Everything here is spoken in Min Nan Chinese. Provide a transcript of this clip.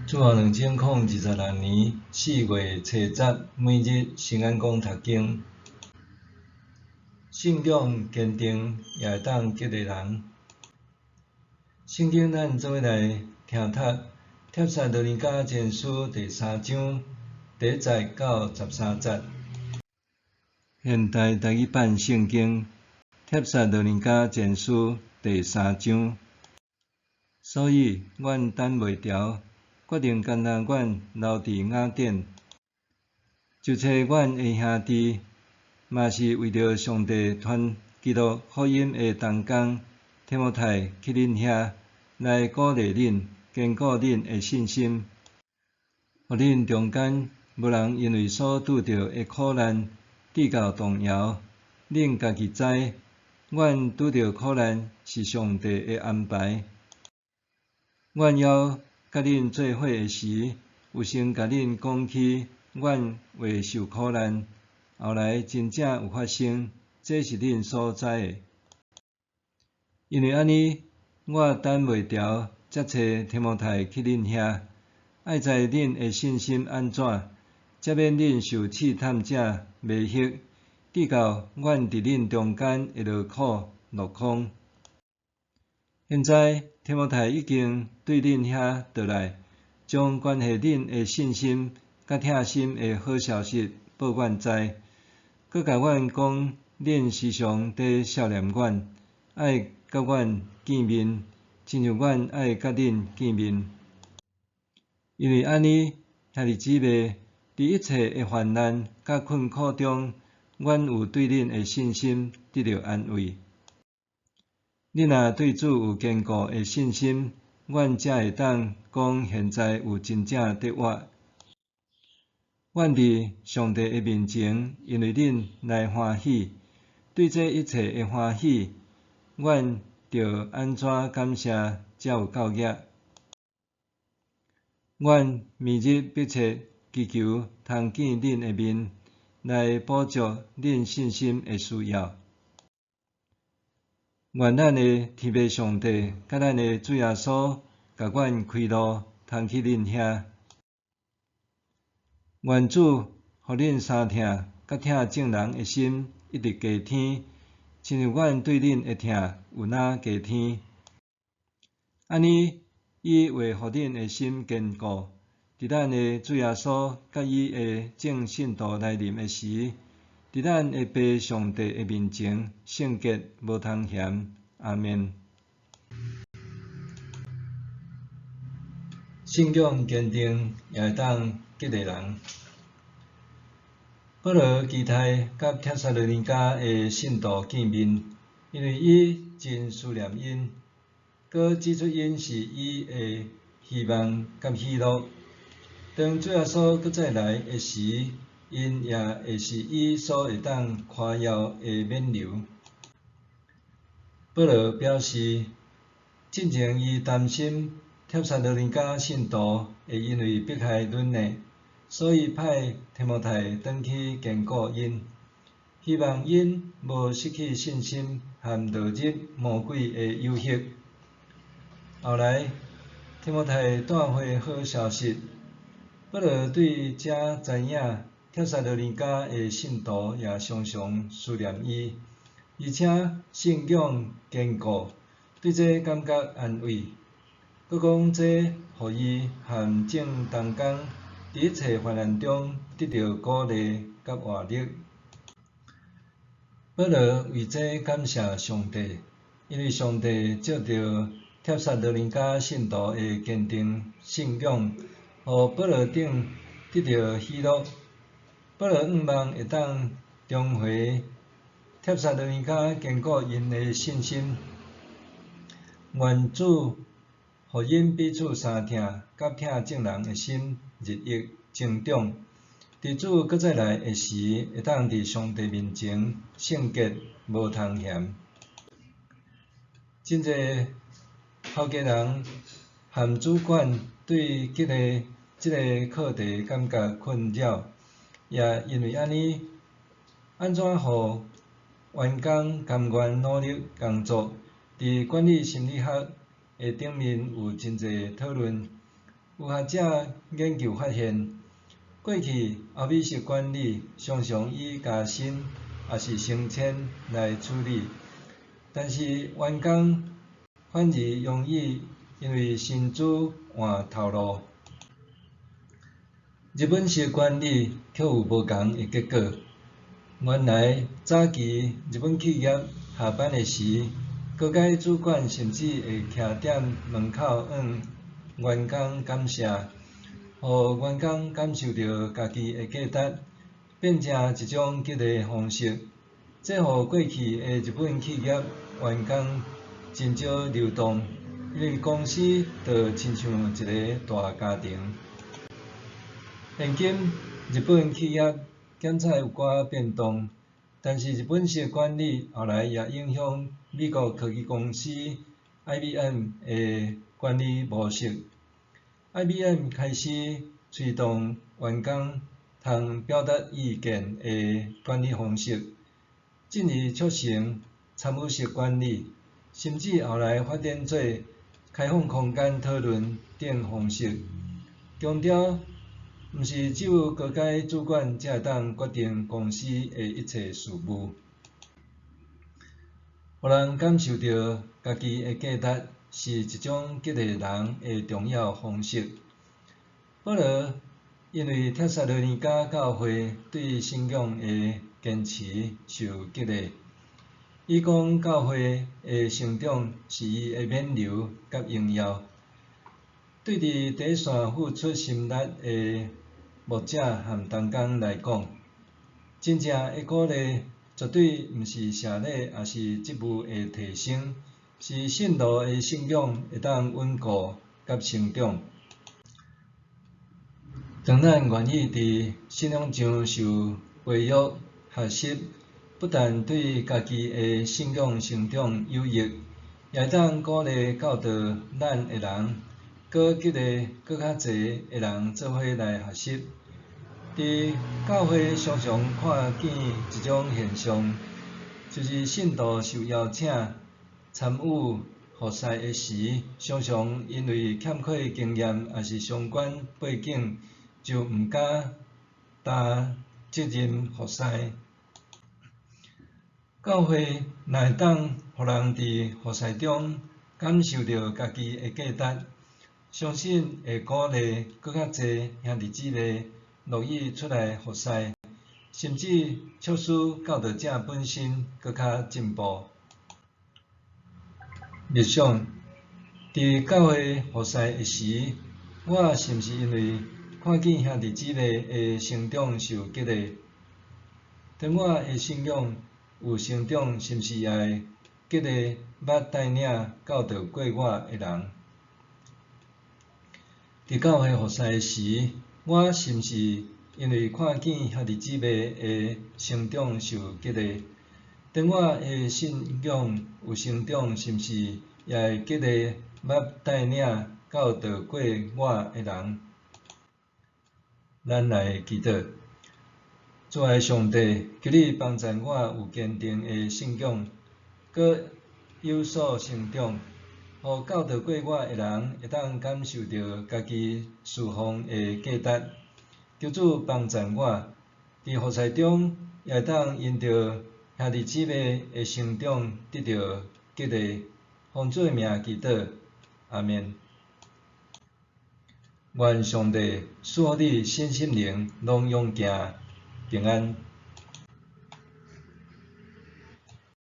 主後2026年4月初十，每日新眼光讀經。信仰堅定也會當激勵人。聖經咱做伙來聽讀《帖撒羅尼迦前書》第三章第一節到十三節。現代台語版聖經《帖撒羅尼迦前書》第三章。所以，阮等袂牢，決定干焦阮留佇雅典，就揣阮的兄弟，嘛是為著上帝傳基督福音的同工提摩太去恁遐，來鼓勵恁，堅固恁的信心，予恁中間無人因為所拄著的苦難，致到動搖。恁家己知，阮拄著苦難是上帝的安排。阮猶佮恁做伙的時，有先共恁講起，阮會受苦難，後來真正有發生，這是恁所知的。因為按呢，我等袂牢，才揣提摩太去恁遐，愛知恁的信心按怎，才免恁受試探者迷惑，致到阮佇恁中間會落苦落空。現在提摩太已經對恁遐倒來，將關係恁的信心佮疼心的好消息報阮知，閣共阮講恁時常佇想念阮，愛佮阮見面，親像阮愛佮恁見面。因為按呢，兄弟姊妹，佇一切的患難佮困苦中，阮有對恁的信心得著安慰。恁若對主有堅固的信心，阮才會當講現在有真正得活。阮佇上帝的面前，因為恁來歡喜，對這一切的歡喜，阮著按怎感謝才有夠額？阮暝日迫切祈求通見恁的面，來補足恁信心的需要。願咱的天父上帝佮咱的主耶穌，共阮開路，通去恁遐。願主予恁相疼佮疼眾人的心一直加添，親像阮對恁的疼有若加添。按呢，伊會予恁的心堅固，佇咱的主耶穌佮伊的眾聖徒來臨的時，佇咱的父上帝的面前，聖潔無通嫌。阿們。信仰堅定也會當激勵人。保羅期待佮帖撒羅尼迦的信徒見面，因為伊真思念𪜶，閣指出𪜶是伊的希望佮喜樂。當主耶穌閣再來的時，𪜶也會是伊所會當誇耀的勉勵。保羅表示，進前伊擔心帖撒羅尼迦信徒會因為迫害軟弱，所以派提摩太轉去堅固𪜶，希望𪜶無失去信心和落入魔鬼的誘惑。後來，提摩太帶回好消息，保羅對這知影帖撒羅尼迦的信徒也常常思念伊，而且信仰堅固，對這感覺安慰。閣講這予伊和眾同工佇一切患難中得著鼓勵佮活力。保羅為這感謝上帝，因為上帝藉著帖撒羅尼迦信徒的堅定信仰，予保羅等得著喜樂。保羅向望會當重回帖撒羅尼迦，堅固𪜶的信心。願主予𪜶彼此相疼，佮疼眾人的心日益增長。佇主閣再來的時，會當佇上帝面前聖潔無通嫌。真濟頭家人和主管對激勵這个課題感覺困擾，也因為按呢，按怎予員工甘願努力工作，佇管理心理學的頂面有真濟討論。有學者研究發現，過去後尾式管理常常以加薪抑是升遷來處理，但是員工反而容易因為薪資換頭路。日本式管理卻有無仝的結果。原來早期日本企業下班的時，高階主管甚至會徛佇門口向員工感謝，予員工感受著家己的價值，變成一種激勵方式。這予過去的日本企業員工真少流動，因為公司就親像一个大家庭。現今日本企業檢採有寡變動，但是日本式管理後來也影響美國科技公司 IBM 的管理模式。IBM 開始推動員工通表達意見的管理方式，進而促成參與式管理，甚至後來發展做開放空間討論等方式，強調毋是只有高階主管才會當決定公司的一切事務。予人感受著家己的價值是一種激勵人的重要方式。保羅因為帖撒羅尼迦教會對信仰的堅持受激勵，伊講教會的成長是伊的勉留佮榮耀。對佇第一線付出心力的牧者和同工來講，真正的鼓勵絕對毋是謝禮，抑是職務的提升，是信徒的信仰會當穩固佮成長。當咱願意佇信仰上受培育、學習，不但對家己的信仰成長有益，也會當鼓勵教導咱的人，閣激勵閣較濟的人做伙來學習。佇教會常常看見一種現象，就是信徒受邀請參與服侍的時，常常因為欠缺經驗抑是相關背景，就毋敢擔責任服侍。教會若會當予人佇服侍中感受著家己的價值，相信會鼓勵閣較濟兄弟姊妹樂意出來服侍，甚至促使教導者本身閣較進步。默想，佇教會服侍的時，我是毋是因為看見兄弟姊妹的成長受激勵？當我的信仰有成長，是毋是也會激勵捌帶領教導過我的人？佇教會服侍的時，我是毋是因為看見兄弟姊妹的成長受激勵？當我的信仰有成長，是毋是也會激勵捌帶領教導過我的人？咱來祈禱，主愛上帝，求你幫助我有堅定的信仰，閣有所成長，予教導過我的人會當感受著家己侍奉的價值。求主幫助我，佇服侍中也會當因著兄弟姊妹的成長得著激勵。奉主的名祈禱，阿們。願上帝賜予你身心靈攏勇健平安。